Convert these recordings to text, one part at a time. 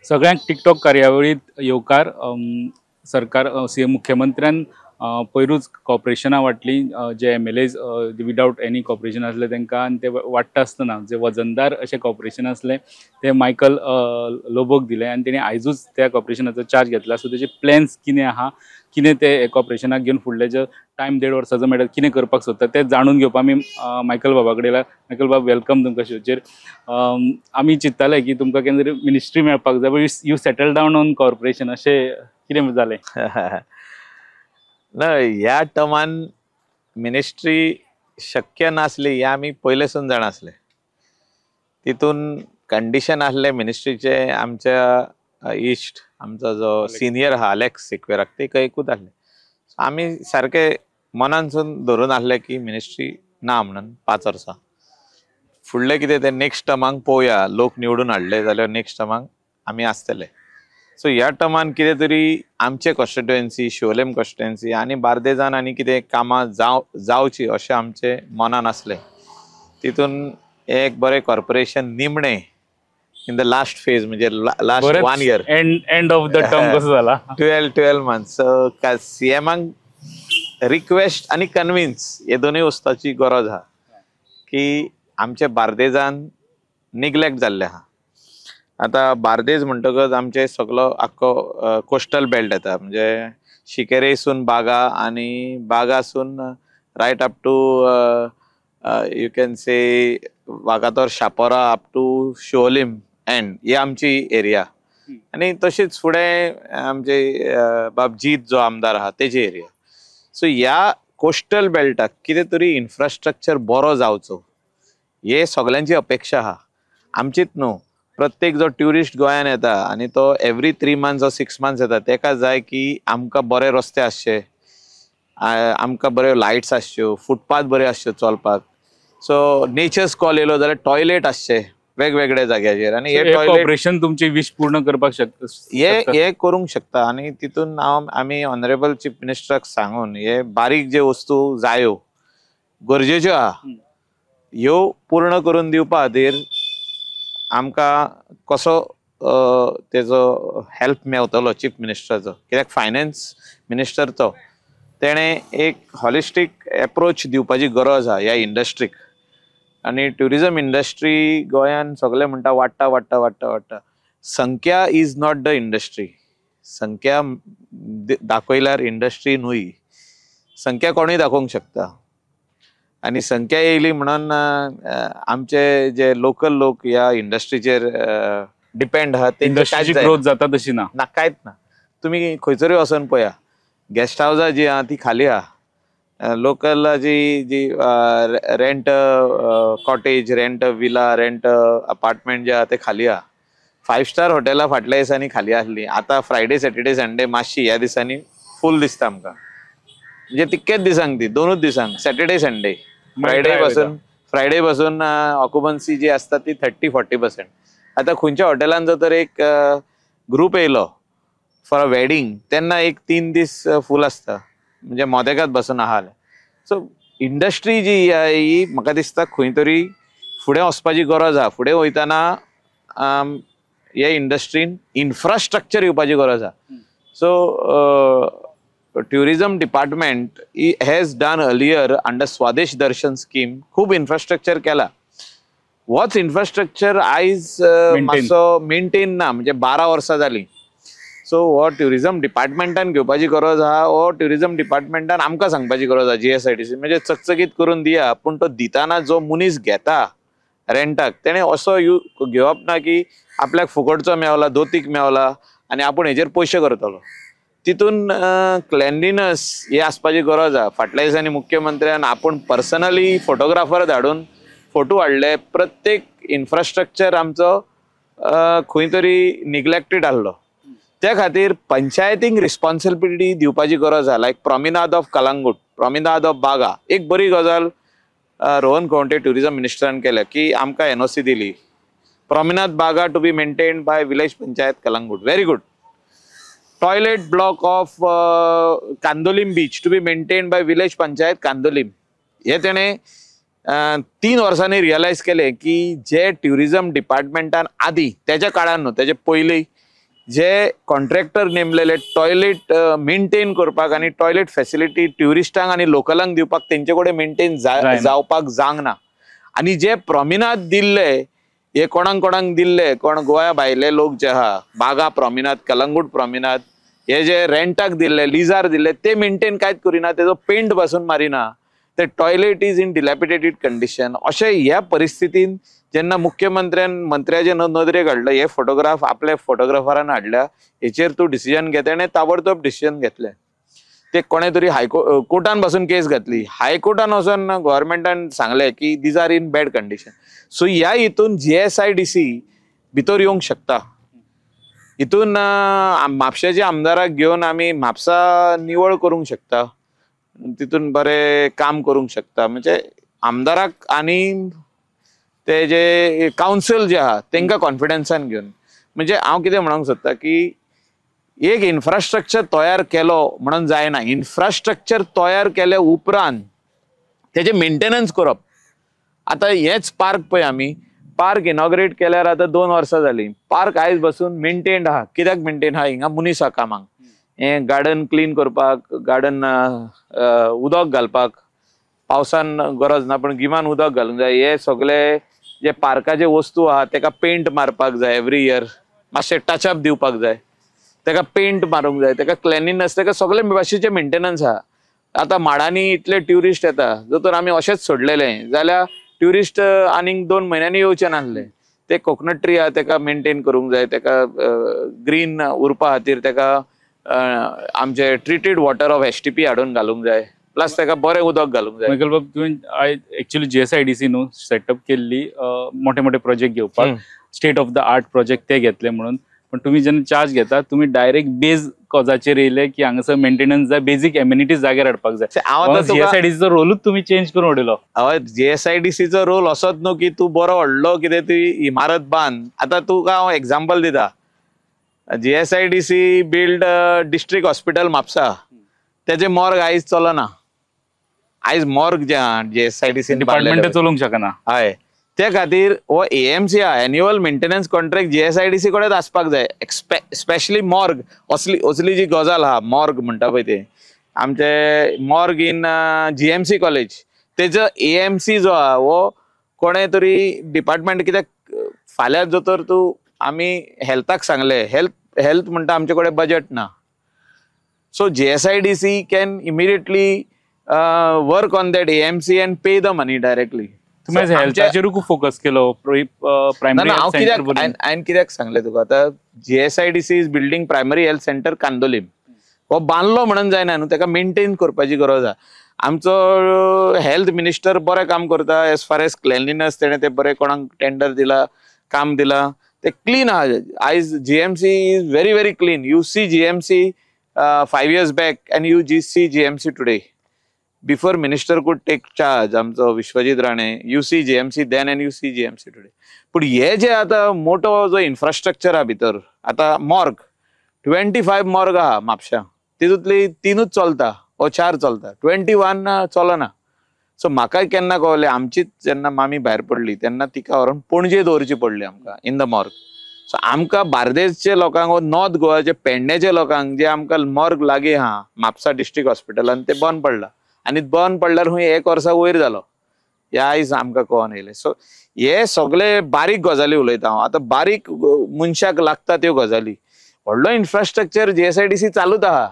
सगळ्यांक टिकटॉक कार्यावळीत येवकार. सरकार मुख्यमंत्र्यान पयरूच कॉर्पोरेशनां वांटली, जे MLAs without any corporation आसले तांकां, आनी ते वांट्टा आसतना जे वजनदार अशें कॉर्पोरेशन आसले ते मायकल लोबोक दिले आनी तेणी आयजूच त्या कॉर्पोरेशनाचो चार्ज घेतला. सो तेजे प्लॅन्स कितें आहा, कितें ते कॉर्पोरेशनाक घेवन फुडले जे टायम 1.5 वर्साचो मेळटा कितें करपाक सोदता तें जाणून घेवपाक आमी मायकल बाबा कडेन येयला. मायकल बाब, welcome तुमकां शोचेर. आमी चिंत्ताले की तुमकां केन्ना तरी मिनिस्ट्री मेळपाक जाय, but you settle down on corporation, अशें कितें जालें? ना, ह्या टर्मान मिनिस्ट्री शक्य नासली हें आमी पयलेसून जाणा आसले. तितून कंडिशन आसलें मिनिस्ट्रीचें, आमच्या इश्ट आमचो जो सिनियर आहा अलेक्स सिक्वेराक ते एकूच आसले. आमी सारके मनानसून धरून आसले की मिनिस्ट्री ना म्हणून 5 वर्सां फुडलें कितें तें नेक्स्ट टर्माक पळोवया, लोक निवडून हाडले जाल्यार नेक्स्ट टर्माक आमी आसतले. सो ह्या टर्मान कितें तरी आमचे कॉन्स्टिट्युएन्सी, शिवोलेम कॉन्स्टिट्युएन्सी आनी बार्देजान आनी कितें कामां जावची अशें आमचे मनान आसलें. तितून एक बरें कॉर्पोरेशन निमणें इन the last phase, म्हणजे last 1 year, end of the term कसो जाला 12 मंथ्स. सो सीएमाक रिक्वेस्ट आनी कन्विन्स हे दोनूय वस्तूची गरज आहा की आमचे बार्देजान निग्लेक्ट जाल्लें आहा. आतां बार्देज म्हणटकच आमचे सगलो आख्खो कोस्टल बेल्ट येता, म्हणजे शिकेरेसून बागा आनी बागासून right up to you can say Vagator, Chapora up to Siolim and ही आमची एरिया. आनी तशीच फुडें आमचे बाब जीत जो आमदार आहा तेजी एरिया. सो ह्या कोस्टल बेल्टाक कितें तरी इन्फ्रास्ट्रक्चर बरो जावचो हे सगल्यांची अपेक्षा आहा, आमचीच न्हू. प्रत्येक जो ट्युरिस्ट गोंयान येता आनी तो एवरी 3 मंथ्स ऑर 6 मंथ्स येता, तेका जाय की आमकां बरे रस्ते आसचे, आमकां बऱ्यो लायट्स आसच्यो, फुटपाथ बऱ्यो आसच्यो चलपाक. सो नेचर्स कॉल येयलो जाल्यार टॉयलेट आसचे वेगवेगळ्या जाग्याचेर, आनी हे कॉर्पोरेशन तुमची विश पूर्ण करपाक शकता, हे करूंक शकता. आनी तितून हांव आमी ऑनरेबल चीफ मिनिस्टराक सांगून हे बारीक जे वस्तू जायो गरजेच्यो आहा ह्यो पूर्ण करून दिवपा खातीर आमकां कसो तेजो हेल्प मेवतलो चीफ मिनिस्टराचो, कित्याक फायनान्स मिनिस्टर तो तेणें एक हॉलिस्टीक एप्रोच दिवपाची गरज आहा ह्या इंडस्ट्रीक. आनी ट्युरिजम इंडस्ट्री गोंयान सगळे म्हणटा वाडटा वाडटा वाडटा वाडटा, संख्या is not the industry. संख्या दाखयल्यार इंडस्ट्री न्हय, संख्या कोणूय दाखोवंक शकता. आनी संख्या येयली म्हणून आमचे जे लोकल लोक ह्या इंडस्ट्रीचेर डिपेंड आहा इंडस्ट्रीची ग्रोथ जाता तशी ना, ना कांयच ना. तुमी खंयसरूय वचोन पळया, गेस्ट हावजां जी आहा ती खाली आहा, लोकल जी जी rent cottage, rent villa, rent apartment जे आहा ते खाली आहा. 5 स्टार हॉटेलां फाटल्या दिसांनी खाली आसली, आतां फ्रायडे सॅटर्डे संडे मातशी ह्या दिसांनी फूल दिसता आमकां, म्हणजे तितकेच दिसांक ती 2 दिसांक, सॅटर्डे संडे. फ्रायडे पासून ऑक्युपन्सी जी आसता ती 30-40%. आतां खंयच्या हॉटेलान जर तर एक ग्रूप येयलो फॉर अ वेडींग तेन्ना एक 3 दीस फूल आसता, म्हणजे मोदेकात बसून आहा. सो इंडस्ट्री जी आहा ही म्हाका दिसता खंय तरी फुडें वचपाची गरज आहा. फुडें वयतना हे इंडस्ट्रीन इन्फ्रास्ट्रक्चर येवपाची गरज आहा. So tourism department has done earlier under Swadesh Darshan scheme खूब इन्फ्रास्ट्रक्चर केला. होच इन्फ्रास्ट्रक्चर आयज मातसो मेंटेन ना, म्हणजे 12 वर्सां जालीं. सो हो ट्युरिजम डिपार्टमेंटान घेवपाची गरज आहा, हो ट्युरिजम डिपार्टमेंटान आमकां सांगपाची गरज आहा. GSIDC म्हणजे चकचकीत करून दिया, पूण तो दिताना जो मनीस घेता रेंटाक तेणें असो घेवप ना की आपल्याक फुकटचो मेवला, दोतीक मेवला आनी आपूण हेजेर पयशे करतलो. तितून क्लेनलीनस हे आसपाची गरज आहा. फाटल्या दिसांनी मुख्यमंत्र्यान आपूण पर्सनली फोटोग्राफर धाडून फोटो हाडले. प्रत्येक इन्फ्रास्ट्रक्चर आमचो खंय तरी निग्लेक्टेड आहलो, त्या खातीर पंचायतींक रिस्पॉन्सिबिलिटी दिवपाची गरज आहा. Like promenade of Calangute, promenade of Baga, एक बरी गजाल रोहन खंवटे ट्युरिजम मिनिस्टरान केल्या की आमकां NOC दिली, promenade Baga to be maintained by village panchayat Calangute, very good. Toilet block of Candolim beach to be maintained by village panchayat Candolim. हे तेणें 3 वर्सांनी रियलायज केलें की जे ट्युरिजम डिपार्टमेंटान आदी तेज्या काळान न्हू, तेजे पयलीं जे कॉन्ट्रॅक्टर नेमलेले टॉयलेट मेंटेन करपाक आनी टॉयलेट फॅसिलिटी ट्युरिस्टांक आनी लोकलांक दिवपाक तेंचे कडेन मेंटेन जावपाक जावंक ना. आनी जे प्रॉमिनाद दिल्ले हे कोणाक कोणाक दिल्ले, कोण गोंया भायले लोक जे आहा, बागा प्रॉमिनाद, कलंगूट प्रॉमिनाद, हे जे रेंटाक दिल्ले, लिजार दिल्ले, ते मेंटेन कांयच करिना, तेजो पेंट पासून मारिना, ते toilet is in dilapidated condition. अशें ह्या परिस्थितीन जेन्ना मुख्यमंत्र्यान मंत्र्याचे नदरेक हाडलं, हे फोटोग्राफ आपल्या फोटोग्राफरान हाडल्या, हेचेर तूं डिसिजन घेता आनी ताबडतोब डिसिजन घेतलें. ते कोणे तरी हायकोर्टान पासून केस घातली, हायकोर्टान वचून गव्हर्मेंटान सांगलें की these are in bad condition. So ह्या हितून GSIDC भितर येवंक शकता. हितून म्हापशेच्या आमदाराक घेवन आमी म्हापसा निवळ करूंक शकता, तितून बरें काम करूंक शकता. म्हणजे आमदाराक आनी ते जे कावन्सील जे आहा तेंकां कॉन्फिडन्सान घेवन, म्हणजे हांव कितें म्हणूंक सोदता की एक इन्फ्रास्ट्रक्चर तयार केलो म्हणून जायना, इन्फ्रास्ट्रक्चर तयार केल्या उपरांत तेजें मेंटेनन्स करप. आतां हेच पार्क पळय, आमी पार्क इनॉग्रेट केल्यार आतां 2 वर्सां जालीं, पार्क आयज बसून मेंटेन्ड आहा. कित्याक मेंटेन आहा? हिंगा मनीस आहा कामाक, हें गार्डन क्लीन करपाक, गार्डन उदक घालपाक, पावसान गरज ना पण गिमान उदक घालूंक जाय, हे सगळे जे पार्काचे वस्तू आहा तेका पेंट मारपाक जाय, एवरी इयर मातशें टचअप दिवपाक जाय, तेका पेंट मारूंक जाय, तेका क्लिनलीनेस, तेका सगळे भाशेचें मेंटेनन्स आहा. आतां माडांनी इतले ट्युरिस्ट येता, जर तर आमी अशेंच सोडलेले जाल्यार ट्युरिस्ट आनीक 2 म्हयन्यांनी येवचे नासले. ते कोकोनट ट्री आहा तेका मेंटेन करूंक जाय, तेका ग्रीन उरपा खातीर तेका आमचे ट्रिटेड वॉटर ऑफ STP हाडून घालूंक जाय, प्लस तेका बरें उदक घालूंक जाय. मायकल बाब, तुवें एक्चुअली GSIDC न्हू सेटअप केल्ली मोठे मोठे प्रोजेक्ट घेवपाक, state of the art project ते घेतले म्हणून, पण तुम्ही जेन्ना चार्ज घेता तुम्ही डायरेक्ट बेज कॉजाचेर येयले की हांगासर मेंटेनन्स जाय, बेजीक एम्युनिटीज जाग्यार हाडपाक जाय. GSIDCचो रोलूच तुमी चेंज करून उडयलो. हय, GSIDCचो रोल असोच न्हू की तूं बरो व्हडलो कितें ती इमारत बांद. आतां तुका हांव एग्जाम्पल दिता, GSIDC build district hospital Mapusa, तेजें मॉर्ग आयज चलना. आयज मॉर्ग जें आहा GSIDC department चलोवंक शकना. हय, ते खातीर हो AMC आहा, एन्युअल मेंटेनन्स कॉन्ट्रॅक्ट GSIDC कडेन आसपाक जाय, स्पेशली मॉर्ग. असली असली जी गजाल आहा, मॉर्ग म्हणटा पळय ते आमचे मॉर्ग इन GMC college, तेजो AMC जो आहा हो कोणे तरी डिपार्टमेंट, कित्याक फाल्यां जो तर तूं आमी हेल्थाक सांगलें, हेल्थ म्हणटा आमचे कडेन बजट ना. So GSIDC can immediately work on that AMC and pay the money directly. तुमी हेल्थाचेरूय खूब फोकस केलो, प्रायमरी. हांव कित्याक हांवें कित्याक सांगलें तुका, आतां GSIDC is building primary health centre Candolim, हो बांदलो म्हणून जायना न्हू, तेका मेंटेन करपाची गरज आहा. आमचो हेल्थ मिनिस्टर बरें काम करता एज फार एज क्लिनलीनेस, तेणें तें बरें कोणाक टेंडर दिला, काम दिला, ते क्लीन आहा. आयज GMC is very very clean. You see GMC 5 years back and you see GMC today. Before minister could take charge, आमचो Vishwajit Rane, you see GMC then and you see GMC today. पूण हे जे आतां मोठो जो infrastructure आहा भितर, आतां morgue 25 morgue आहा म्हापश्यां, तितूंतली 3 चलता वो 4 चलता, 21 चलना. सो म्हाका केन्ना कळलें, आमचीच जेन्ना मामी भायर पडली तेन्ना तिका व्हरून पणजे दवरची पडली आमकां इन the morgue. सो आमकां बार्देसचे लोकांक वो नॉर्थ गोवाचे पेडण्याच्या लोकांक जे आमकां मॉर्ग लागीं आहा म्हापसा डिस्ट्रिक्ट हॉस्पिटलान, ते बंद पडला आनी बंद पडल्यार खंय 1 वर्सा वयर जालो, हे आयज आमकां कळोन येयलें. सो हे सगळे बारीक गजाली उलयता हांव, आतां बारीक मनशाक लागता त्यो गजाली. व्हडलो इन्फ्रास्ट्रक्चर GSIDC चालूच आहा,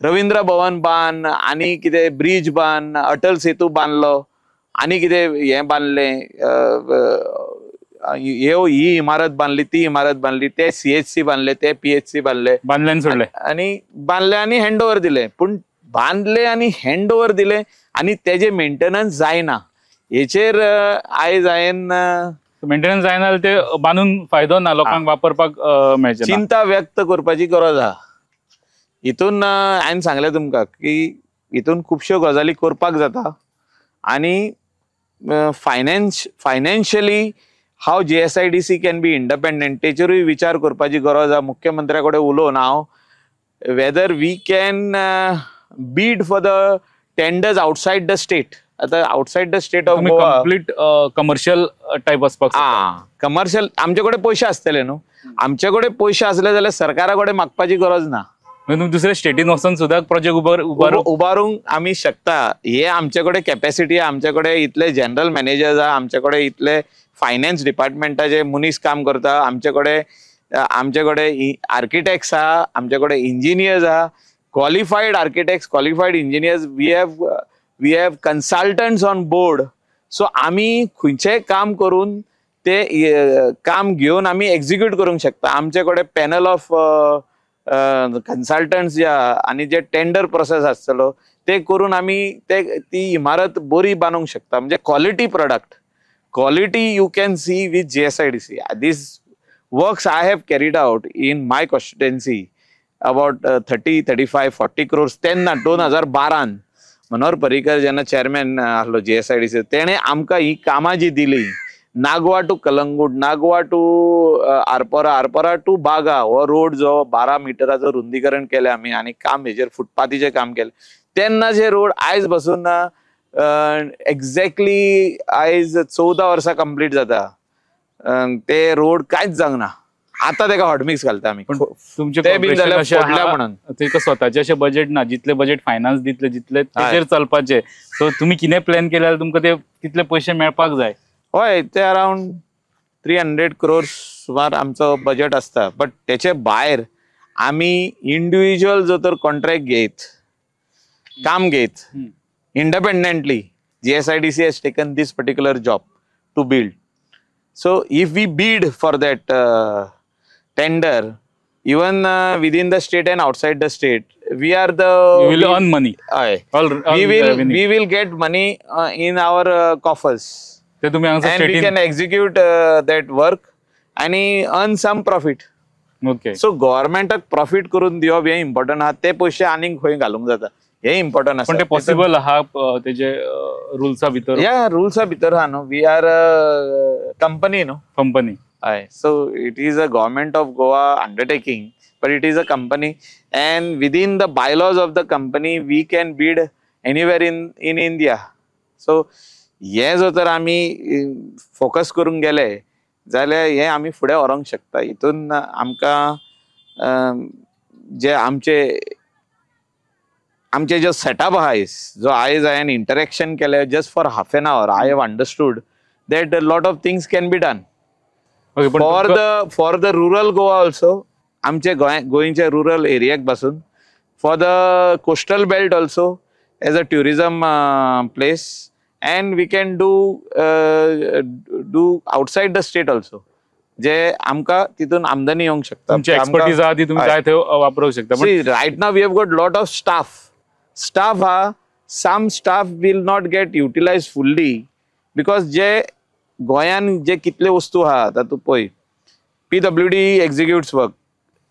रवींद्र भवन बांद, आनी कितें ब्रीज बांद, अटल सेतू बांदलो, आनी कितें हें बांदलें, ही इमारत बांदली, ती इमारत बांदली, ते CHC बांदले, ते PHC बांदले, बांदले सोडले आनी बांदले आनी हँड ओवर दिले. पूण बांदले आनी हँड ओवर दिले आनी तेजे मेंटेनन्स जायना, हेचेर आयज हांवें मेंटेनन्स जायना ते बांदून फायदो ना, लोकांक वापरपाक मेळचें. चिंता व्यक्त करपाची गरज आहा. हितून हांवें सांगलें तुमकां की हितून खुबश्यो गजाली करपाक जाता आनी financially how GSIDC can be independent तेचेरूय विचार करपाची गरज आहा. मुख्यमंत्र्या कडेन उलोवन हांव whether we can bid for the tenders outside the state. आतां outside the state of Goa complete commercial type वचपाक. आं, कमर्शियल आमचे कडेन पयशे आसतले न्हू, आमचे कडेन पयशे आसले जाल्यार सरकारा कडेन मागपाची गरज ना. दुसऱ्या स्टेटीन वचून सुद्दां प्रोजेक्ट उबारूंक आमी शकता. हे आमचे कडेन कॅपॅसिटी, आमचे कडेन इतले जनरल मॅनेजर्स आहा, आमचे कडेन इतले फायनान्स डिपार्टमेंटाचे मनीस काम करता, आमचे कडेन आर्किटेक्ट्स आहा, आमचे कडेन इंजिनियर्स आहा, qualified architects, qualified engineers, we have consultants on board. So आमी खंयचेय काम करून ते काम घेवन आमी एक्झिक्यूट करूंक शकता. आमचे कडेन पॅनल ऑफ कन्सल्टंट्स जे आहा आनी जे टेंडर प्रोसेस आसतलो ते करून आमी ते ती इमारत बरी बांदूंक शकता. म्हणजे quality product, quality you can see with GSIDC. This works I have carried out in my constituency about 30, 35, 40 crores. तेन्ना 2012 मनोहर पर्रीकर जेन्ना चेअरमॅन आसलो GSIDC, तेणें आमकां ही कामां जी दिली, Nagwa to Calangute, Nagwa to Arpora, Arpora to Baga हो रोड जो 12 मिटराचो रुंदीकरण केलें आमी आनी काम हेजेर फुटपाथीचें काम केलें. तेन्ना जे रोड आयज बसून ना एक्झॅक्टली आयज 14 वर्सां कंप्लीट जाता, ते रोड कांयच जावंक ना. आतां तेका हॉटमिक्स घालता आमी. तुमचें म्हणून तेका स्वताचें अशें बजेट ना, जितले बजेट फायनान्स दितले जितले तेजेर चलपाचें. सो तुमी कितें प्लॅन केल्यार जाल्यार तुमकां ते तितले पयशे मेळपाक जाय. हय, ते अरावंड 300 crores सुमार आमचो बजेट आसता. बट तेचे भायर आमी इंडिविज्युअल जर तर कॉन्ट्रॅक्ट घेत, काम घेत independently, GSIDC has taken this particular job to build. So if we bid for that tender, even within the state and outside the state, we are the... We will earn money. We will get money in our coffers. And we can execute that work and earn some profit. Okay. So government profit करून दिवप हें important आहा. ते पयशे आनीक खंय घालूंक जाता हें इम्पॉर्टंट आसा. पण ते पॉसिबल आहा तेजे रुल्सा भितर? या रुल्सा भितर आहा न्हू. We are company न्हू, कंपनी. हय, so it is a government of Goa undertaking, but it is a company and within the bylaws of the company we can bid anywhere in India. So हें जर तर आमी focus करूंक गेले जाल्यार हें आमी फुडें व्हरूंक शकता. हितून आमकां जे आमचे आमचे जो सेटअप आहा जो आयज हांवें इंटरेक्शन केलें just for half an hour, I have understood that a lot of things can be done for the rural Goa also. आमचे गोंयच्या रुरल एरियाक पासून for the coastal belt also as a tourism place, and we can do outside the state also, जे आमकां तितून आमदनी येवंक शकता. तुमची एक्सपर्टीज आहा ती तुमी जाय थंय वापरूंक शकता. Right now we have got lot of staff. Staff हा, some staff will not get utilize fully because जे गोंयान जे कितले वस्तू आहा आतां तूं पळय, PWD executes work.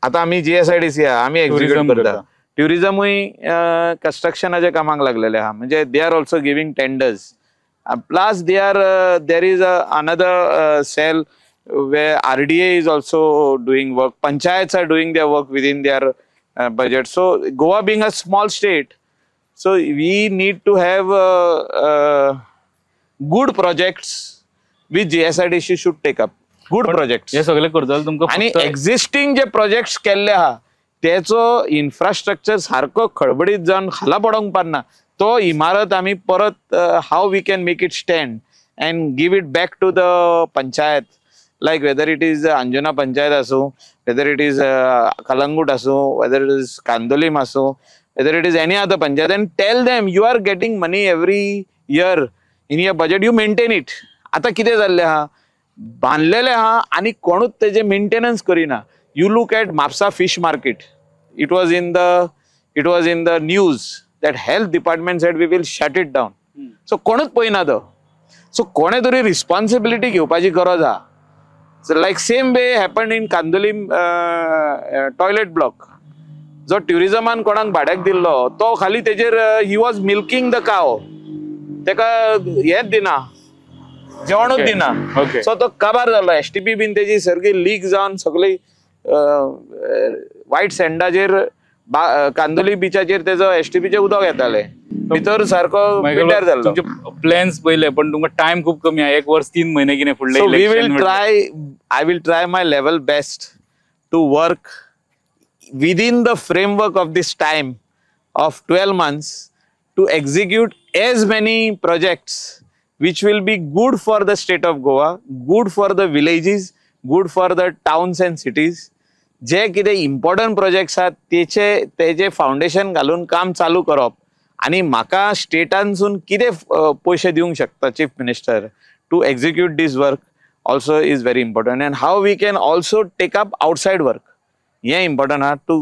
आतां आमी GSIDC आहा, आमी एक्झिक्यूट करता. ट्युरिजमूय कन्स्ट्रक्शनाच्या कामाक लागलेले आहा, म्हणजे they are also giving tenders. Plus they are there is another cell where RDA is also doing work, panchayats are doing their work within their budget. So Goa being a small state, so we need to have good projects which GSIDC should take up. Good projects. हे सगळे करता तुमकां आनी existing जे projects केल्ले आहा तेचो infrastructure सारको खडबडीत जावन खाला पडोंक पारना. तो इमारत आमी परत how we can make it stand and give it back to the panchayat, like whether it is Anjuna panchayat आसूं, whether it is Calangute आसूं, whether it is Candolim आसूं, whether it is any other panchayat, and tell them you are getting money every year in your budget, you maintain it. आतां कितें जाल्लें आहा, बांदलेलें आहा आनी कोणूच तेजें मेंटेनन्स करिना. You look at Mapusa fish market, it was in the news that health department said we will shut it down. So कोणूच पळयना तो. सो कोणें तरी रिस्पॉन्सिबिलिटी घेवपाची गरज आहा. So like same way happened in Candolim toilet block. जो ट्युरिजमान कोणाक भाड्याक दिल्लो तो खाली तेजेर he was milking the cow, तेका हेंच दिना, जेवणूच दिना. सो तो काबार जालो. एसटीपी बीन तेजी सारकी लीक जावन सगळी वायट सँडाचेर कांदोली बिचाचेर तेजो एसटीपीचें उदक येतालें. भितर सारको पिड्ड्यार जाल्लो. तुमचे प्लॅन्स पयले पण तुमकां टायम खूप कमी आहे, 1 वर्स 3 म्हयने कितें फुडले. So we will try, I will try my level best to work within the framework of this time of 12 months to execute as many projects which will be good for the state of Goa, good for the villages, good for the towns and cities. जे कितें important projects आहात तेचे तेजे foundation घालून काम चालू करप आनी म्हाका स्टेटानसून कितें पयशे दिवंक शकता chief minister to execute this work also is very important, and how we can also take up outside work हें इम्पॉर्टंट आहा to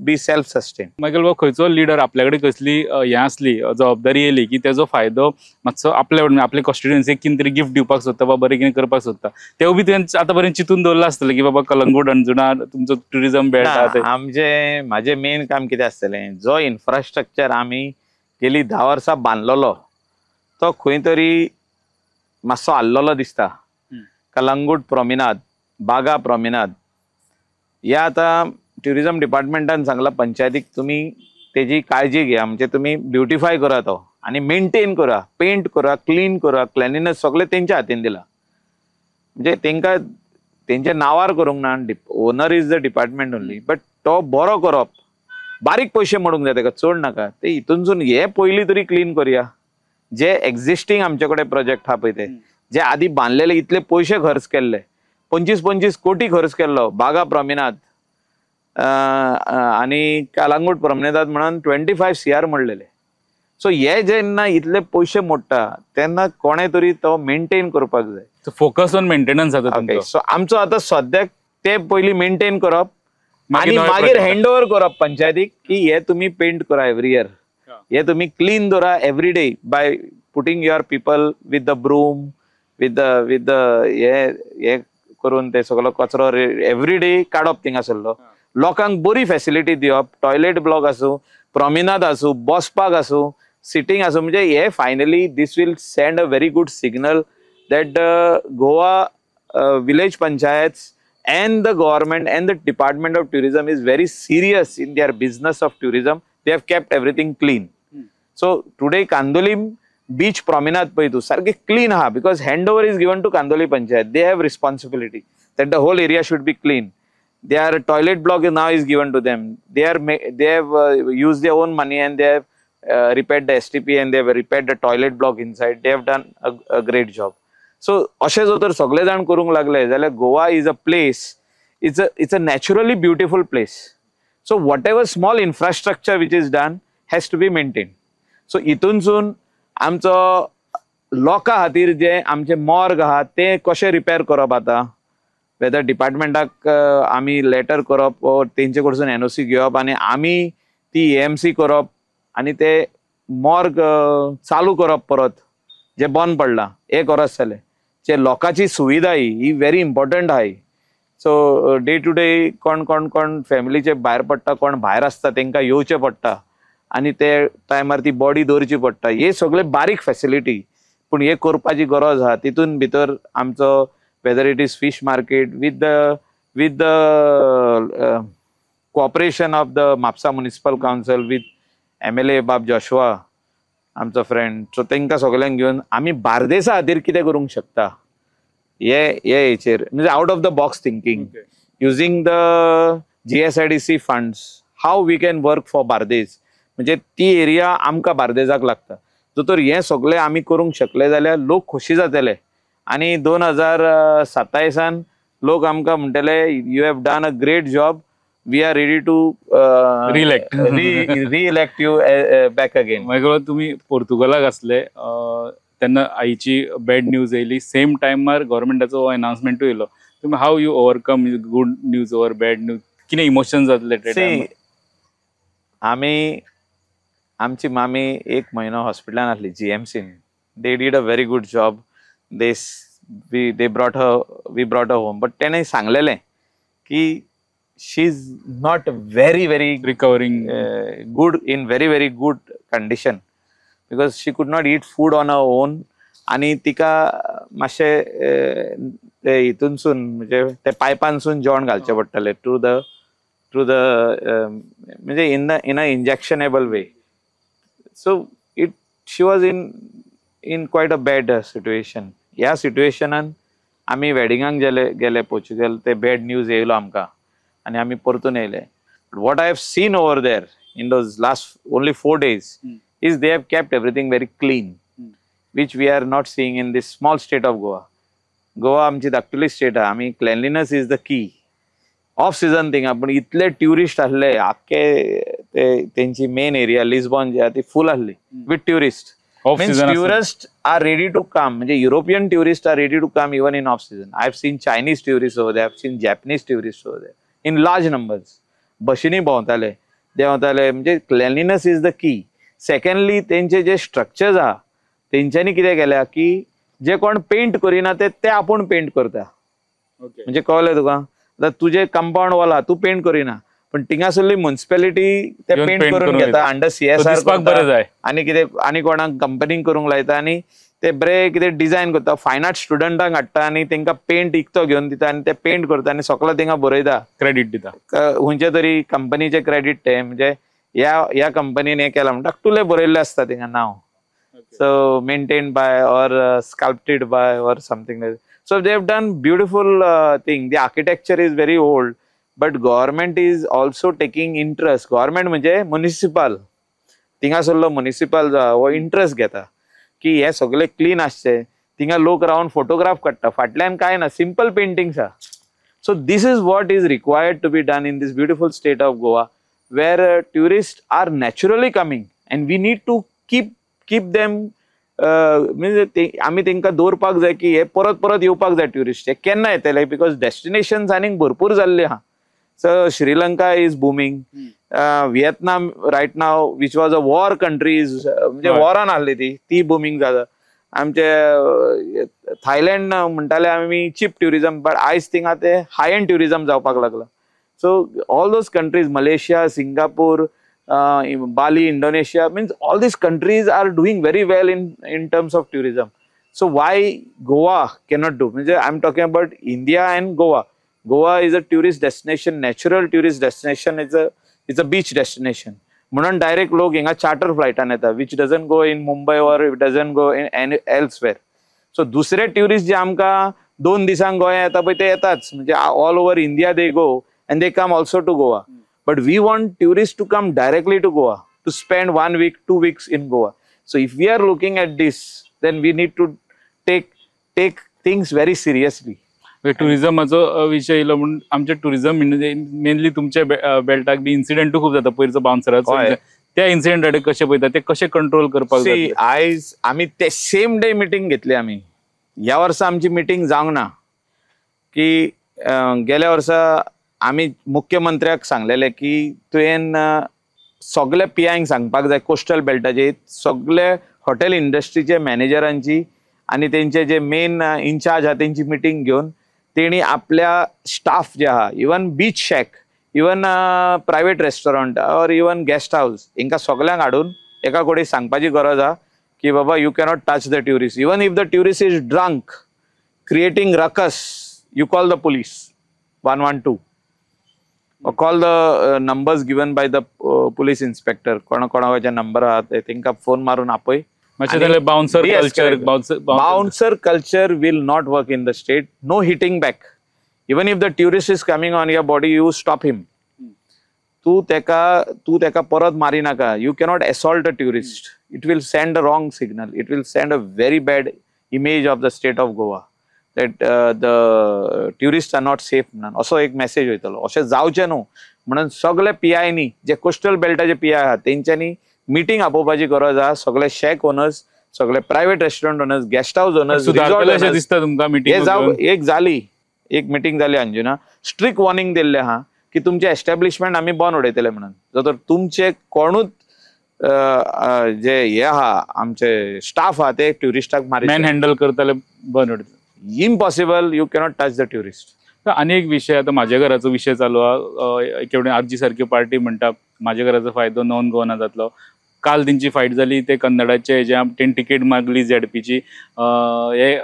be self sustain. Michael बाब, खंयचो लिडर आपल्या कडेन कसली हें आसली जबाबदारी येयली की तेजो फायदो मातसो आपल्या आपल्या कॉन्स्टिट्युएन्सीक कितें तरी गिफ्ट दिवपाक सोदता वा बरें कितें करपाक सोदता, तेवूय बी तुवें आतां पर्यंत चिंतून दवरलां आसतलें की बाबा कलंगूट अंजुणा तुमचो ट्युरिजम बेल्ट आहा ते. आमचें म्हाजें मेन काम कितें आसतलें, जो इन्फ्रास्ट्रक्चर आमी गेली 10 वर्सां बांदलेलो तो खंय तरी मातसो हाल्लोलो दिसता. कलंगूट प्रोमिनाद, बागा प्रोमिनाद, ह्या आतां ट्युरिजम डिपार्टमेंटान सांगलां पंचायतीक तुमी तेजी काळजी घेया, म्हणजे तुमी ब्युटिफाय करा तो आनी मेंटेन करा, पेंट करा, क्लीन करा, क्लिनिनेस सगळें तेंच्या हातीन दिलां. म्हणजे तेंकां तेंच्या नांवार करूंक ना, owner is the department only, but तो बरो करप, बारीक पयशे मोडूंक जाय तेका, चड नाका, ते हितूनसून हे पयलीं तरी क्लीन करुया. जे एक्झिस्टींग आमचे कडेन प्रोजेक्ट आहा पळय ते जे आदी बांदलेले इतले पयशे खर्च केल्ले, 25-25 कोटी खर्च केल्लो बागा प्रोमिनाद आनी कलंगूट प्रोमिनाद म्हणून 25 CR म्हणलेले. सो हे जेन्ना इतले पयशे मोडटा तेन्ना कोणें तरी तो मेंटेन करपाक जाय. फोकस ऑन मेंटेनन्स आतां. सो आमचो आतां सद्याक ते पयलीं मेंटेन करप आनी मागीर हँड ओवर करप पंचायतीक की हे तुमी पेंट करा एवरी इयर, हे तुमी क्लीन दवरा every day by putting your people with the broom with the with the हे हे करून ते सगळो कचरो एवरी डे काडप थिंगासरलो. लोकांक बरी फॅसिलिटी दिवप, टॉयलेट ब्लॉक आसूं, प्रोमिनाद आसूं, बसपाक आसूं, सिटींग आसूं, म्हणजे हे finally this will send a very good signal that Goa village panchayats and the government and the department of tourism is very serious in their business of tourism. They have kept everything clean. So today Candolim beach promenade पळय तूं सारकें clean आहा, because hand over is given to Candolim panchayat. They have responsibility that the whole area should be clean. Their toilet block now is given to them. They have used their own money and they have repaired the STP and they have repaired the toilet block inside. They have done a great job. So अशें जर तर सगळे जाण करूंक लागले जाल्यार Goa is a place, it's a naturally beautiful place. So whatever small infrastructure which is done has to be maintained. So हितूनसून आमचो लोकां खातीर जे आमचे मॉर्ग आहा ते कशें रिपेर करप आतां, वेदर डिपार्टमेंटाक आमी लेटर करप वो तेंचे कडसून NOC घेवप आनी आमी ती AMC करप आनी ते मॉर्ग चालू करप परत जे बंद पडलां 1 वर्स जालें. जे लोकांची सुविधा ही व्हेरी इम्पॉर्टंट आहा. सो डे टू डे कोण कोण कोण फॅमिलीचे भायर पडटा, कोण भायर आसता तेंकां येवचें पडटा आनी ते टायमार ती बॉडी दवरची पडटा. हे सगळे बारीक फॅसिलिटी पूण हे करपाची गरज आहा. तितून भितर आमचो whether it is fish market with the cooperation of the Mapusa Municipal Council with MLA Bab Joshua आमचो फ्रेंड, सो तेंकां सगल्यांक घेवन आमी बार्देसा खातीर कितें करूंक शकता हे हे हेचेर, म्हणजे out of the box thinking, using the GSIDC funds how we can work for Bardez. म्हणजे ती एरिया आमकां बार्देजाक लागता. जर तर हें सगळें आमी करूंक शकले जाल्यार लोक खोशी जातले आनी 2027 लोक आमकां म्हणटले you have done a great job, we are ready to re-elect you back again. मागीर तुमी पोर्तुगालाक आसले तेन्ना आईची बॅड न्यूज येयली, सेम टायमार गव्हर्मेंटाचो अनाउन्समेंटूय येयलो. तुमी how you overcome good news over bad news, कितें इमोशन जातले ते टायमार? आमी आमची मामी 1 म्हयनो हॉस्पिटलान आसली GMCन. They did a very good job. They brought her, we brought her home. But तेणें सांगलेलें की she is not very very recovering good, in very very good condition, because she could not eat food on her own. आनी तिका मातशें ते हितूनसून म्हणजे ते पायपानसून जेवण घालचें पडटालें थ्रू the म्हणजे in a injectionable way. So it she was in quite a bad situation. ह्या सिट्युएशनान आमी वेडिंगाक गेले पोर्चुगल, ते बॅड न्यूज येयलो आमकां आनी आमी परतून येयले. What I have seen over there in those last only 4 days is they have kept everything very clean, which we are not seeing in this small state of Goa. Goa आमची धाकटुली state आहा, आमी cleanliness is the key. Off season थिंगा पूण इतले tourist आसले, आख्खे ते तेंची मेन एरिया लिस्बॉन जी आहा ती फूल आसली with tourist. Means tourist are ready to come, म्हणजे European tourist are ready to come even in off season. I have seen Chinese tourist over there, I have seen Japanese tourist over there in large numbers. बशींनी भोंवताले, देंवताले. म्हणजे cleanliness is the key. Secondly तेंचे जे structures आहा तेंच्यांनी कितें केल्या की जे कोण paint करिना ते आपूण पेंट करता. म्हणजे कळलें तुका, आतां तुजें कंपाउंड वॉल आहा, तूं पेंट करिना, पण थिंगासरली म्युनिसिपॅलिटी ते पेंट करून घेता अंडर CSR आनी कितें आनी कोणाक कंपनीक करूंक लायता आनी ते बरे कितें डिजायन करता. फायन आर्ट स्टुडंटांक हाडटा आनी तेंकां पेंट इकतो घेवन दिता आनी ते पेंट करता आनी सगळें तेंकां बरयता, क्रेडीट दिता खंयच्या तरी कंपनीचें क्रेडीट तें. म्हणजे ह्या कंपनीन हें केलां म्हणटा धाकटुलें बरयल्लें आसता थिंगा नांव. So maintained by or sculpted by or something like that. So they have done beautiful thing. The architecture is very old, but government is also taking interest. Government म्हणजे municipal, थिंगासरलो municipal जो आहा हो इंट्रस्ट घेता की हे सगळे clean आसचे. थिंगा लोक रावन फोटोग्राफ काडटा, फाटल्यान कांय ना, सिंपल पेंटिंग्स आहा. So this is what is required to be done in this beautiful state of Goa, where tourist are naturally coming and we need to keep them. म्हणजे आमी तेंकां दवरपाक जाय की हे परत परत येवपाक जाय ट्युरिस्ट. हे केन्ना येतले, because destinations आनीक भरपूर जाल्ली आहा. So Sri Lanka is booming, Vietnam right now which was a war country is, म्हणजे वॉरान आहली ती बुमींग जाता. आमचे थायलंड म्हणटाले आमी चीप ट्युरिजम, बट आयज थिंगा ते हाय एंड ट्युरिजम जावपाक लागला. So all those countries, Malaysia, Singapore, Bali, Indonesia, means all these countries are doing very well in terms of tourism. So why Goa cannot do? I am talking about India and Goa. Goa is a tourist destination, natural tourist destination. It's a beach destination. म्हणून direct लोक हिंगा charter फ्लायटान येता, which doesn't go in Mumbai or it doesn't go in elsewhere. So दुसरे tourist जे आमकां 2 दिसांक गोंया येता पळय ते येताच, म्हणजे all over India they go and they come also to Goa. But we want tourists to come directly to Goa, to spend 1 week, 2 weeks in Goa. So if we are looking at this, then we need to take things very seriously. टुरिझमाचो विशय येयलो म्हूण आमचे tourism mainly तुमच्या बेल्टाक बी इन्सिडेंटूय खूब जाता पयरचो बाउन्सराचो, त्या इन्सिडेंटा कशें पळयता, ते कशें कंट्रोल करपाक जाय? आयज आमी ते सेम डे मिटींग घेतली. आमी ह्या वर्सा आमची मिटींग जावंक ना की गेल्या वर्सा आमी मुख्यमंत्र्याक सांगलेले की तुवें सगळे PIंक सांगपाक जाय, कोस्टल बेल्टाचे सगळे हॉटेल इंडस्ट्रीचे मॅनेजरांची आनी तेंचे जे मेन इन्चार्ज आहा तेंची मिटींग घेवन तेणी आपल्या स्टाफ जे आहा, even beach shack, even private restaurant or even guest house, हेंकां सगळ्यांक हाडून एका कडेन सांगपाची गरज आहा की बाबा you cannot touch the tourist. Even if the tourist is drunk, creating ruckus, you call the police 112. Call the numbers given by the police inspector. कोणा कोणाचे नंबर आहात तेंकां फोन मारून आपय. Bouncer culture, bouncer culture will not work in the state. No hitting back. Even if the tourist is coming on your body, you stop him. तू तेका परत मारी नाका. You cannot assault a tourist. It will send a wrong signal. It will send a very bad image of the state of Goa, that the tourists are not safe म्हणून असो एक message वयतलो. अशें जावचें न्हू म्हणून सगळे PIंनी जे कोस्टल बेल्टाचे PI आहात तेंच्यांनी मिटींग आपोवपाची गरज आहा. सगळे शॅक ओनर्स, सगळे private restaurant owners, guest house owners, अशें दिसता तुमकां मिटींग? एक जाली, एक मिटींग जाली अंजुना, स्ट्रिक्ट वॉर्निंग दिल्लें आहा की तुमचे एस्टॅब्लिशमेंट आमी बंद उडयतले म्हणून. जर तुमचे कोणूच जे हे आहा आमचे स्टाफ आहा ते ट्युरिस्टाक मारी मॅन हँडल करतले बंद उडयतले, impossible. You cannot touch the tourist. आनी एक विशय आतां म्हाज्या घराचो विशय चालू आहा. एक आरजी सारकी पार्टी म्हणटा म्हाज्या घराचो फायदो नॉन गोवाना जातलो. काल तेंची फायट जाली ते कन्नडाचे हेजे, तेणी टिकेट मागली ZPची, हे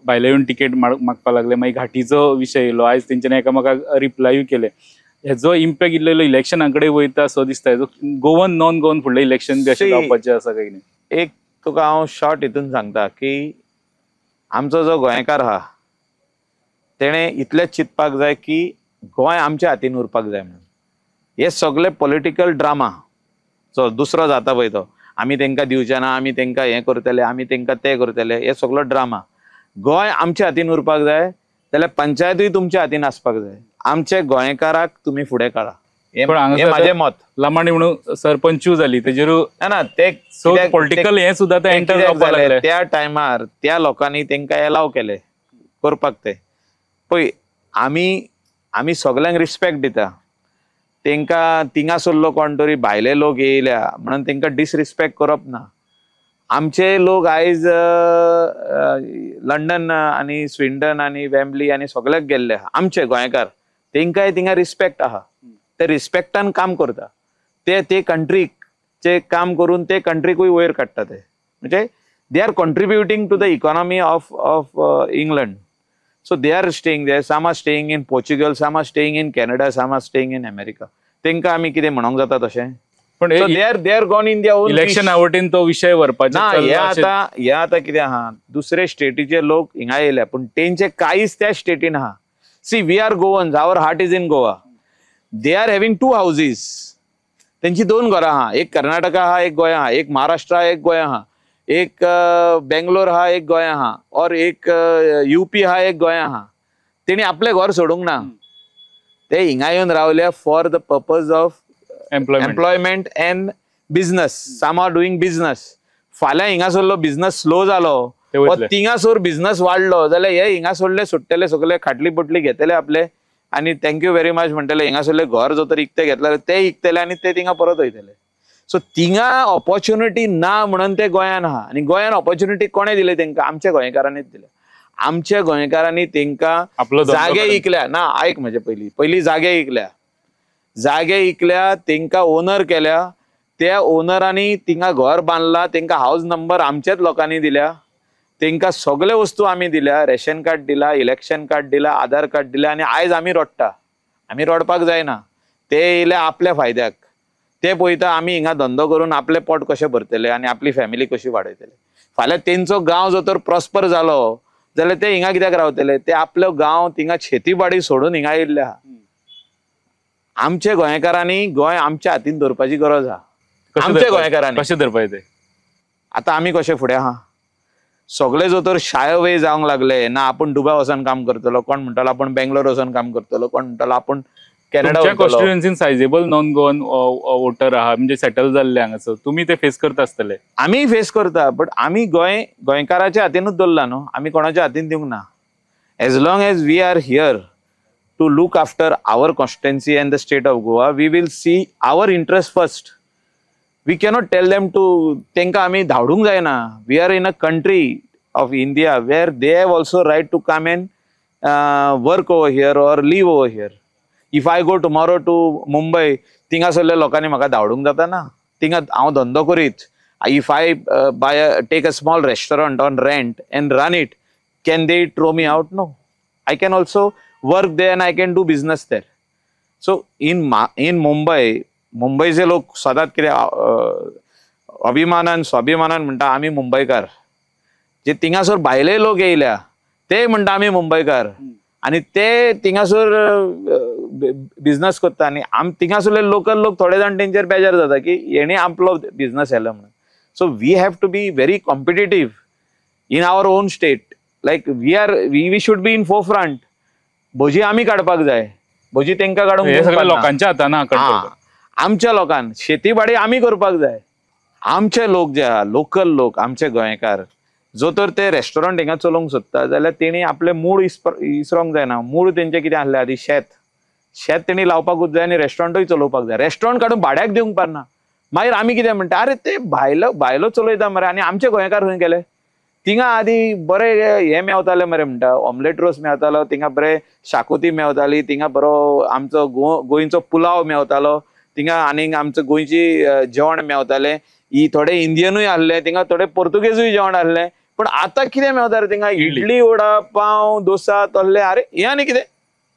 भायले येवन टिकेट मागपाक लागले. मागीर घाटीचो विशय येयलो, आयज तेंच्यांनी एकामेकाक रिप्लायूय केले. हेजो इम्पॅक्ट इल्लो इल्लो इलेक्शना कडेन वयता असो दिसता. हेजो गोवन नॉन गोवन फुडलें इलेक्शन बी अशें जावपाचें आसा काय कितें? एक तुका हांव शॉर्ट हितून सांगता की आमचो जो गोंयकार आहा तेणें इतलेंच चिंतपाक जाय की गोंय आमच्या हातीन उरपाक जाय म्हणून. हे सगळे पॉलिटिकल ड्रामा जो दुसरो जाता पळय तो, आमी तेंकां दिवचे ना, आमी तेंकां हें करतले, आमी तेंकां तें करतले, हे सगळो ड्रामा. गोंय आमच्या हातीन उरपाक जाय जाल्यार पंचायतूय तुमच्या हातीन आसपाक जाय. आमचे गोंयकाराक तुमी फुडें काडा, हें म्हाजें मत. लमाणी म्हणून सरपंचूय जाली तेजेर ना ते पॉलिटिकल हें सुद्दां एंटर जावपाक लागलें. त्या टायमार त्या लोकांनी तेंकां एलाव केलें करपाक. ते पळय आमी आमी सगल्यांक रिस्पेक्ट दिता, तेंकां तिंगासरलो कोण तरी भायले लोक येयल्या म्हणून तेंकां डिसरिस्पेक्ट करप ना. आमचे लोक आयज लंडन आनी स्विंडन आनी वेम्बली आनी सगल्याक गेल्ले आहा आमचे गोंयकार, तेंकांय थिंगा रिस्पेक्ट आहा, ते रिस्पेक्टान काम करता, ते ते कंट्रीचे काम करून ते कंट्रीकूय वयर काडटा ते, म्हणजे they are contributing to the economy of England. So they are staying there, some are staying in Portugal, some are staying in Canada, some are staying in America. तेंकां आमी कितें म्हणोंक जाता तशें? पण they are they are gone in their own election आवटीन तो विशय व्हरपाचो ना. हे आतां हे आतां कितें आहा, दुसरे स्टेटीचे लोक हिंगा येयले पूण तेंचे कांयच त्या स्टेटीन आहा. See we are Goans, our heart is in Goa. They are having two houses, तेंची दोन घरां आहा, एक कर्नाटका आहा, एक गोंया आहा, एक महाराष्ट्र आहा, एक गोंया आहा, एक बेंगलोर आहा, एक गोंया आहा, और एक यूपी आहा, एक गोंया आहा. तेणी आपलें घर सोडूंक ना, ते हिंगा येवन रावले for the purpose of employment and business. Some are doing business. फाल्यां हिंगासरलो बिझनस स्लो जालो वा थिंगासर बिझनस वाडलो जाल्यार हे हिंगा सोडले सुट्टले सगळे, खाटली पोटली घेतले आपले आनी thank you very much म्हणटले. हिंगासरले घर जो तर इकते घेतले ते इकतले आनी ते थिंगा परत वयतले. सो थिंगा ऑपॉर्च्युनिटी ना म्हणून ते गोंयान आहा. आनी गोंयान ऑपॉर्च्युनिटी कोणें दिले तेंकां? आमच्या गोंयकारांनीच दिले. आमच्या गोंयकारांनी तेंकां जागे इकल्या ना, आयक म्हजे, पयलीं पयलीं जागे इकल्या, जागे इकल्या, तेंकां ओनर केल्या, त्या ओनरांनी थिंगा घर बांदला, तेंकां हावज नंबर आमच्याच लोकांनी दिल्या, तेंकां सगळे वस्तू आमी दिल्या, रेशन कार्ड दिला, इलेक्शन कार्ड दिला, आधार कार्ड दिला, आनी आयज आमी रडटा. आमी रडपाक जायना, ते येयले आपल्या फायद्याक. ते पळयता आमी हिंगा धंदो करून आपलें पोट कशें भरतले आनी आपली फॅमिली कशी वाडयतले. फाल्यां तेंचो गांव जो तर प्रॉस्पर जालो जाल्यार ते हिंगा कित्याक रावतले? ते आपलो गांव थिंगा शेतीबाडी सोडून हिंगा येयल्ले आहा. आमच्या गोंयकारांनी गोंय आमच्या हातीन दवरपाची गरज आहा. आमच्या गोंयकारांनी कशें धरपाचें ते? आतां आमी कशें फुडें आहा? सगळे जो तर शाय वे जावंक लागले ना, आपूण दुबय वचोन काम करतलो, कोण म्हणटालो आपूण बेंगलोर वचोन काम करतलो, कोण म्हणटालो आपूण कॅनडा. कॉन्स्टिट्युएन्सीन सायजेबल नॉन गोवन वोटर आहा, म्हणजे सेटल जाल्ले हांगासर, तुमी ते फेस करता आसतले. आमी फेस करता, बट आमी गोंय गोंयकाराच्या हातीनूच दवरला न्हू, आमी कोणाच्या हातीन दिवंक ना. As long as we are here to look after our constituency and the state of Goa, we will see our interest first. We cannot tell them to, तेंकां आमी धाडूंक जायना. We are in a country of India where they have also right to come and work over here or live over here. If I go tomorrow to Mumbai, थिंगासरल्या लोकांनी म्हाका धाडूंक जाता ना, थिंगा हांव धंदो करीत. If I buy take a small restaurant on rent and run it, can they throw me out? No. I can also work there and I can do business there. So in Mumbai, मुंबईचे लोक सदांच कितें अभिमानान स्वाभिमानान म्हणटा आमी मुंबयकार. जे थिंगासर भायले लोक येयल्या ते म्हणटा आमी मुंबयकार, आनी ते थिंगासर बिझनस करता. आनी आम थिंगासरले लोकल लोक थोडे जाण तेंचेर बेजार जाता की हेणी आपलो बिझनस येयला म्हणून. So we have to be very competitive in our own state. Like we are we should be in forefront. भजी आमी काडपाक जाय, भजी तेंकां काडूंक सगळ्या लोकांच्या हातान. आमच्या लोकांक शेतीबाडी आमी करपाक जाय. आमचे लोक जे आहा लोकल लोक, आमचे गोंयकार जो तर ते रेस्टॉरंट हिंगा चलोवंक सोदता जाल्यार तेणी आपले मूळ इसरोंक जायना. मूळ तेंचे कितें आसलें आदी? शेत. शेत तेणी लावपाकूच जाय आनी रेस्टॉरंटूय चलोवपाक जाय. रेस्टॉरंट काडून भाड्याक दिवंक पारना. मागीर आमी कितें म्हणटा, अरे ते भायलो भायलो चलयता मरे, आनी आमचे गोंयकार खंय गेले? थिंगा आदी बरें हें मेवतालें मरे, म्हणटा ऑमलेट रोस मेवतालो, थिंगा बरें शाकोती मेवताली, थिंगा बरो आमचो गोंयचो पुलाव मेवतालो, थिंगा आनीक आमचो गोंयची जेवण मेवतालें. ही थोडे इंडियनूय आहले, थिंगा थोडे पोर्तुगेजूय जेवण आहले. पण आतां कितें मेवता रे थिंगा? इडली, वडा पाव, डोसा, तसले. अरे हें आनी कितें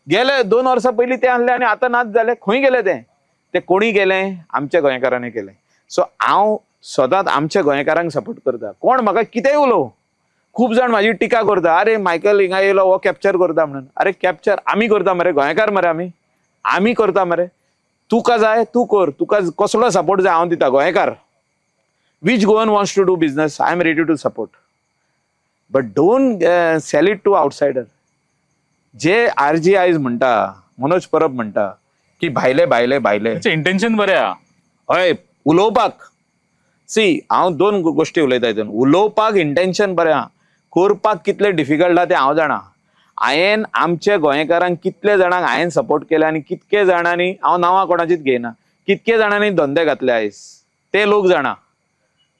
गेले 2 वर्सां पयलीं ते आहले आनी आतां नाच जाले. खंय गेले ते? ते कोणी केलें? आमच्या गोंयकारांनी केलें. सो हांव सदांच आमच्या गोंयकारांक सपोर्ट करता. कोण म्हाका कितेंय उलोवं, खूब जाण म्हाजी टिका करता, अरे मायकल हिंगा येयलो हो कॅप्चर करता म्हणून. अरे कॅप्चर आमी करता मरे, गोंयकार मरे आमी, आमी करता मरे. तुका जाय तूं कर, तुका कसलो सपोर्ट जाय हांव दिता. गोंयकार which Goan wants to do business, I am ready to support, but don't sell it to outsider. J R G आयज म्हणटा, मनोज परब म्हणटा की भायले भायले भायले, इंटेन्शन बरें आहा. हय उलोवपाक, सी हांव दोन गोश्टी उलयता हितून. उलोवपाक इंटेन्शन बरें आहा, करपाक कितलें डिफिकल्ट आहा तें हांव जाणा. हांवें आमच्या गोंयकारांक कितले जाणांक हांवें सपोर्ट केले आनी कितके जाणांनी, हांव नांवां कोणाचीच घेयना, कितके जाणांनी धंदे घातले आयज ते लोक जाणा.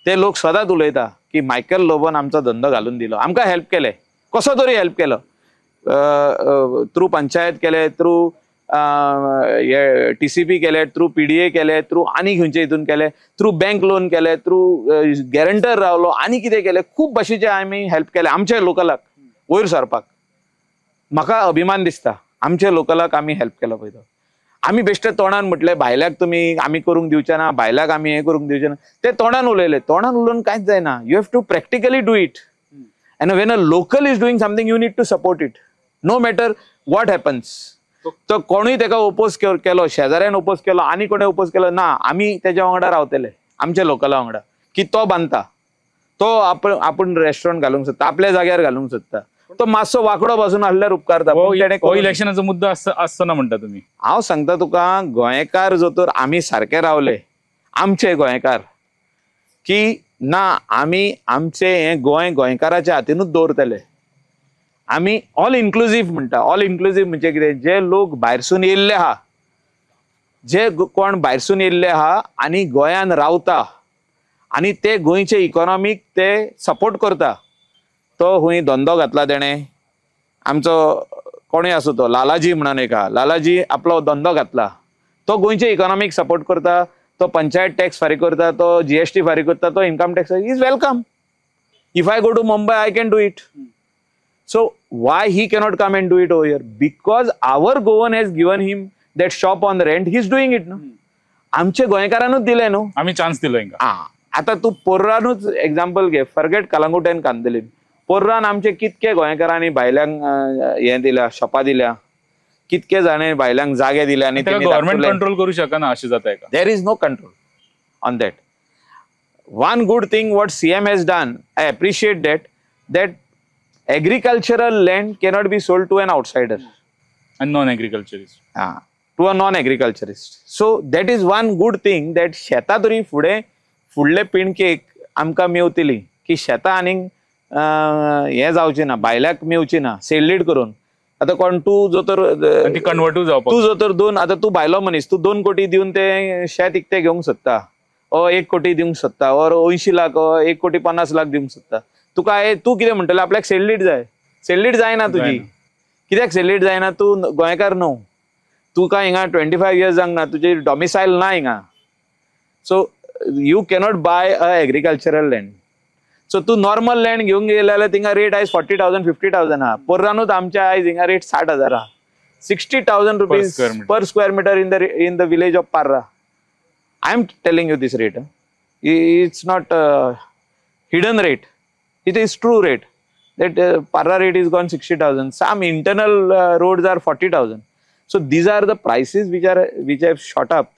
ते लोक सदांच उलयता की मायकल लोबोन आमचो धंदो घालून दिलो, आमकां हेल्प केले, कसो तरी हेल्प केलो, थ्रू पंचायत केले, थ्रू हे TCP केले, थ्रू PDA केले, थ्रू आनी खंयचे हितून केले, थ्रू बँक लोन केले, थ्रू गॅरंटर रावलो आनी कितें केलें, खूब भाशेचे आमी हेल्प केले आमच्या लोकलाक वयर सरपाक. म्हाका अभिमान दिसता आमच्या लोकलाक आमी हेल्प केलो पळय तो. आमी बेश्टे तोंडान म्हटलें भायल्याक तुमी आमी करूंक दिवचे ना, भायल्याक आमी हें करूंक दिवचे ना, ते तोंडान उलयले. तोंडान उलोवन कांयच जायना, you have to practically do it. And when a local is doing something you need to support it, no matter what happens. तो कोणूय तेका ओपोज केलो, शेजाऱ्यान ओपोज केलो, आनी कोणें ओपोज केलो ना, आमी तेज्या वांगडा रावतले आमच्या लोकला वांगडा. की तो बांदता, तो आपूण रेस्टॉरंट घालूंक सोदता, आपल्या जाग्यार घालूंक सोदता, तो मातसो वांकडो बसून आहल्यार उपकारता. हो इलेक्शनाचो मुद्दो आसचो ना म्हणटा तुमी. हांव सांगता तुका, गोंयकार जो तर आमी सारके रावले आमचे गोंयकार की ना, आमी आमचे हें गोंय गोंयकाराच्या हातीनूच दवरतले. आमी ऑल इन्क्लुजीव म्हणटा. ऑल इन्क्लुजीव म्हणजे कितें, जे लोक भायरसून येयल्ले आहा, जे कोण भायरसून येयल्ले आहा आनी गोंयान रावता आनी ते गोंयचे इकॉनॉमीक ते सपोर्ट करता, तो हुंय धंदो घातला तेणें, आमचो कोणूय आसूं तो लालाजी म्हणून एक आहा, लालाजी आपलो धंदो घातला, तो गोंयचे इकॉनॉमीक सपोर्ट करता, तो पंचायत टॅक्स फारीक करता, तो GST फारीक करता, तो income tax, is welcome. If I go to Mumbai I can do it. So why he cannot come and do it over here? Because our Goan has given him that shop on rent, he is doing it न्हू. आमचे गोंयकारानूच दिलें न्हू, आमी chance दिलो हेंकां. आतां तूं पोर्रानूच example घे, फॉरगेट कलंगूट एंड कांदोलीम. पोर्रान आमचे कितके गोंयकारांनी भायल्यांक हें दिल्या, शॉपां दिल्या, कितके जाणांनी भायल्यांक जागे दिले आनी गव्हर्नमेंट कंट्रोल करू शकना अशें जाता हेका. There is no control on that. One good thing what CM has done, I appreciate that, that agricultural land cannot be sold to an outsider and non-agriculturist. To a non-agriculturist. So that is one good thing, that शेतां तरी फुडें फुडले पिणकेक आमकां मेवतली की शेतां आनीक हें जावचें ना, भायल्याक मेवची ना सेल्लीड करून. आतां कोण तूं जो तर कन्वर्टूय जावपाक, तूं जो तर दोन, आतां तूं भायलो मनीस, तूं 2 कोटी दिवन तें शेत इकतें घेवंक सोदता, ओ 1 कोटी दिवंक सोदता, ओर 80 लाख, 1 कोटी 50 लाख दिवंक सोदता. तुका तूं कितें म्हणटलें, आपल्याक सेल्लीड जाय. सेल्लीड जायना तुजी, कित्याक सेल्लीड जायना? तूं गोंयकार न्हू, तुका हिंगा 25 इयर्स जावंक ना, तुजी डॉमिसायल ना हिंगा. So you cannot buy a agricultural land. So तूं नॉर्मल लँड घेवंक गेले जाल्यार थिंगा रेट आयज 40,000 50,000 आहा. पोर्रानूच आमच्या आयज हिंगा रेट 60,000 आहा, 60,000 rupees per square metre in the village of Parra. I am telling you this rate, it's not hidden rate, it is true rate. That Parra rate is gone 60,000. Some internal roads are 40,000. So these are the prices which have shot up.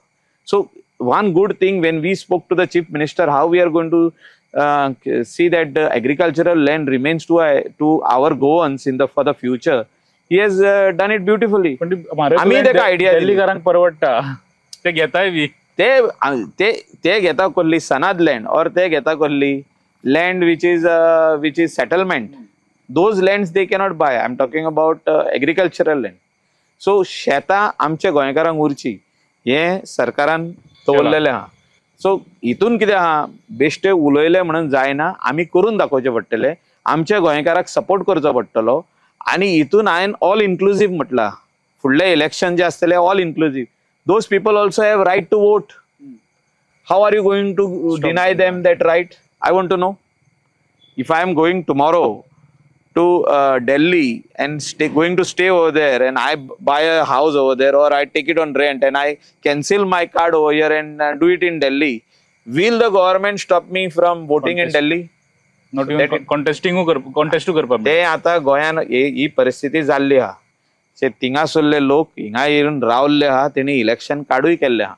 So one good thing, when we spoke to the Chief Minister, how we are going to see that the agricultural land remains to our Goans for the future, he has done it beautifully. आमी तेका idea दिल्लीकारांक परवडटा, ते घेताय बी, ते घेता Kolli Sanand land, और ते घेता Kolli land which is settlement. Those lands they cannot buy. I am talking about agricultural land. So शेतां आमच्या गोंयकारांक उरची हें सरकारान दवरलेलें आहा. सो हितून कितें आहा, बेश्टे उलयले म्हणून जायना, आमी करून दाखोवचें पडटलें, आमच्या गोंयकाराक सपोर्ट करचो पडटलो. आनी हितून हांवें ऑल इन्क्लुजीव म्हटलां, फुडलें इलेक्शन जें आसतलें all inclusive, those people also have right to vote. How are you going to deny them that right? I want to know. If I am going tomorrow to Delhi and going to stay over there, and I buy a house over there, or I take it on rent and I cancel my card over here and do it in Delhi, Will the government stop me from voting in Delhi? Not even कॉन्टेस्टिंगूय कॉन्टेस्टूय करपाक. ते आतां गोंयान ही परिस्थिती जाल्ली आहा. थिंगासरले लोक हिंगा येवन रावल्ले आहा, तेणी इलेक्शन काडूय केल्ले आहा.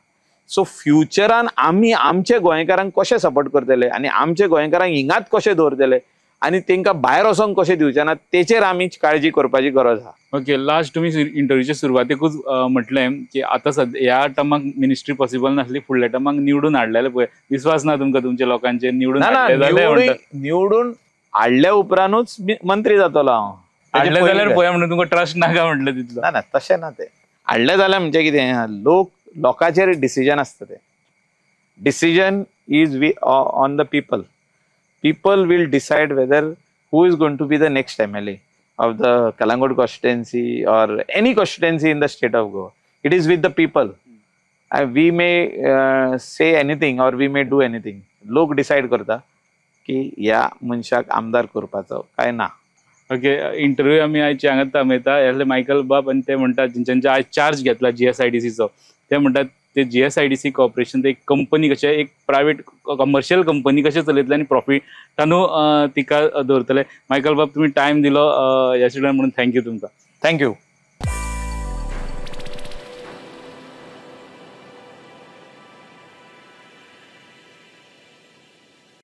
सो फ्युचरान आमी आमचे गोंयकारांक कशें सपोर्ट करतले आनी आमचे गोंयकारांक हिंगाच कशें दवरतले आनी तांकां भायर वचोंक कशें दिवचे ना तेचेर आमी काळजी करपाची गरज आहा. ओके, लास्ट तुमी इंटरव्यूच्या सुरवातेकूच म्हटलें की आतां सद्या ह्या टर्माक मिनिस्ट्री पॉसिबल नासली, फुडल्या टर्माक निवडून हाडलेले पळय विस्वास ना तुमकां तुमच्या लोकांचेर निवडून ना, निवडून हाडल्या उपरांतूच मंत्री जातलो हांव. हाडले जाल्यार पळया म्हणून तुमकां ट्रस्ट नाका म्हटलें तितलो. ना ना तशें ना, तें हाडलें जाल्यार म्हणजे कितें, लोक लोकांचेर डिसिजन आसता. तें decision is we on the people. People will decide whether who is going to be the next MLA of the Calangute constituency or any constituency in the state of Goa. It is with the people. We may say anything or we may do anything. लोक decide करता की ह्या मनशाक आमदार करपाचो काय ना. Okay, interview आमी आयज हांगा थांबयता. हे मायकल बाब आनी ते म्हणटात जेंच्यांचे आयज चार्ज घेतला GSIDCचो, ते म्हणटात ते GSIDC corporation एक कंपनी कशें, एक प्रायवेट कमर्शियल कंपनी कशें चलयतले आनी प्रॉफिटानू तिका दवरतले. मायकल बाब, तुमी टायम दिलो ह्या स्टुडियोन म्हणून thank you तुमकां. Thank you.